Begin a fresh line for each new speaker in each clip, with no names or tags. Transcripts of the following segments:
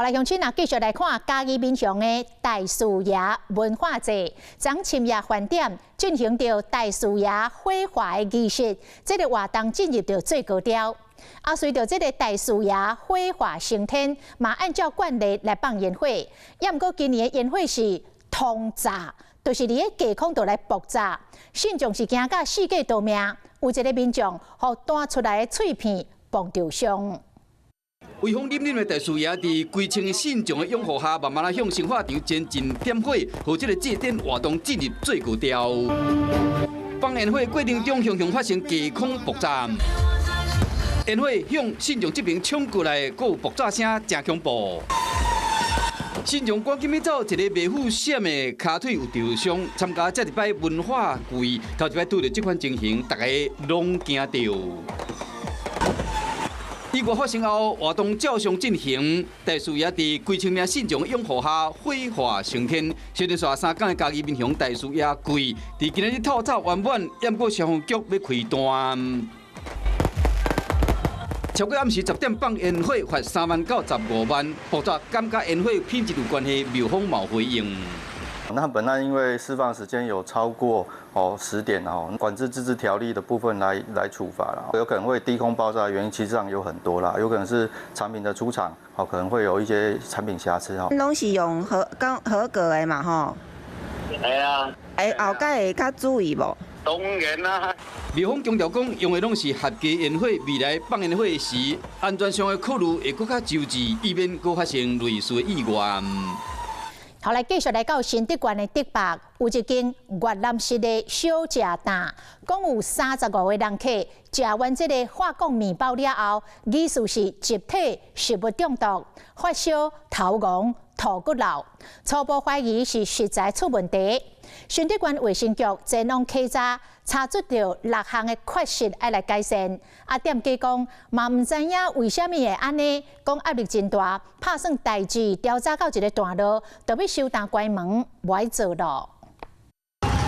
好來，鄉親啊，繼續來看嘉義民雄的大士爺文化節，昨深夜飯點進行著大士爺火化的儀式，這個活動進入著最高潮。啊，隨著這個大士爺火化升天，嘛按照慣例來放煙火。也毋過今年的煙火是通炸，就是佇咧低空度來爆炸，信眾是驚甲四界逃命，有一個民眾予彈出來的碎片碰著傷。
威風凜凜的大士爺，佇幾千个信眾的擁護下，慢慢仔向神化場前進點火，予這個祭典活動進入最高潮。放煙火過程中，常常發生低空爆炸，煙火向信眾這邊衝過來，閣有爆炸聲，誠恐怖。信眾趕緊欲走，一個袂赴閃的跤腿有著傷，參加這一擺文化季，頭一擺拄著這款情形，逐家攏驚著。意外發生後，活動照常進行。大士爺佇幾千名信眾擁護下，火化升天。小連續3工的嘉義民雄大士爺祭，佇今仔日透早圓滿，毋過消防局欲開單。超過暗時10點放煙火，罰3萬到15萬。爆炸敢佮煙火品質有關係，廟方嘛有回應。
那本案因為釋放時間有超過10點哦，管制自治條例的部分來處罰啦，有可能會低空爆炸的原因其實上有很多啦，有可能是產品的出廠哦，可能會有一些產品瑕疵哈。
攏是用合格的嘛吼。
係啊。
欸，後蓋會較注意無？
當然啦。
廟方強調講，用的攏是合格煙火，未來放煙火時，安全上的考慮會閣較周至，以免閣發生類似的意外。
好，來繼續來到新竹縣的竹北，有一間越南式的小食檔，講有35個人客食完這个法國麵包了後，疑似是集體食物中毒，發燒、頭暈、吐骨流，初步懷疑是食材出問題。新竹縣衛生局前往稽查，查出著六項的缺失，愛來改善。啊，店家講嘛毋知影為啥物會按呢，講壓力真大，拍算代誌調查到一個段落，就欲收檔關門，無愛做囉。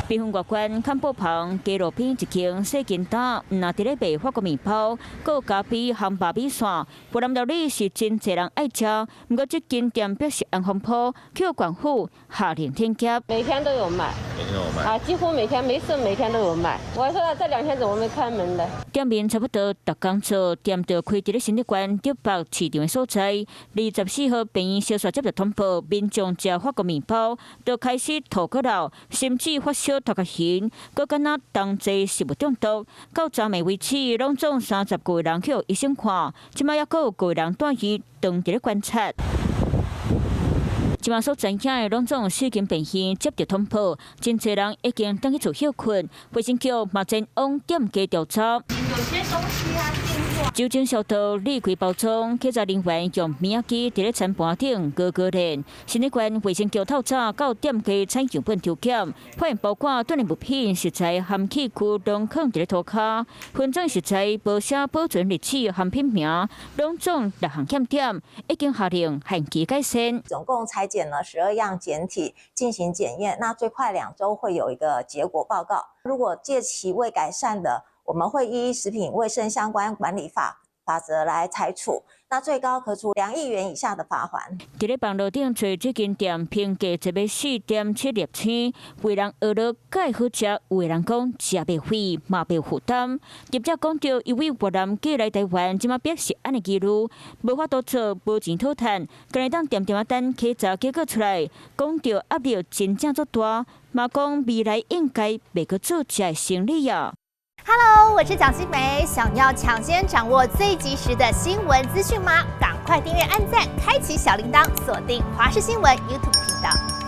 屏東外縣崁埔旁街路邊一間細間檔，毋但佇咧賣法國麵包，閣有咖啡、漢堡米線。越南料理是真濟人愛食，毋過這間店表示安風波，去縣府下令停業。
每天都有賣，
每天都有賣
啊，幾乎每天沒事，每天都有賣。我說這兩天怎麼沒開門呢？
店面差不多逐工做，店就開佇咧新竹縣竹北市場的所在。24號病院小說接著通報，民眾食法國麵包，就開始吐骨流，甚至發燒。頭殼眩，閣敢若同齊食物中毒，到昨暝為止，攏總30幾个人去予醫生看，這擺猶閣有幾個人住院，當佇咧觀察。這擺所知影的攏總四間病院接著通報，真濟人已經轉去厝歇睏，衛生局嘛前往店家調查。
有些東西啊，
酒精消毒、離開包裝，檢查人員用棉仔機佇咧餐盤頂高高練。新竹縣衛生局透早到店家採樣本抽檢，發現包裹轉的物品食材含器具攏囥佇咧塗跤，分裝食材無寫保存日期含品名，攏總六項欠點，已經下令限期改善。
總共採檢了12樣檢體進行檢驗，那最快2週會有一個結果報告。如果屆期未改善的，我們會依食品衛生相關管理法則來裁處，那最高可處2億元以下的罰鍰。
佇咧網路頂揣這間店評價一欲4.7粒星，有人學了蓋好食，有人講食袂肥嘛袂負擔。業者講著，因為越南過來台灣，這馬表示按呢疑慮，無法度做，無錢討趁，敢會當恬恬仔等稽查結果出來，講著壓力真正足大，嘛講未來應該袂閣做這个生意啊。
Hello，我是蔣新梅，想要搶先掌握最及時的新聞資訊嗎？趕快訂閱、按讚、開啟小鈴鐺，鎖定華視新聞 YouTube 頻道。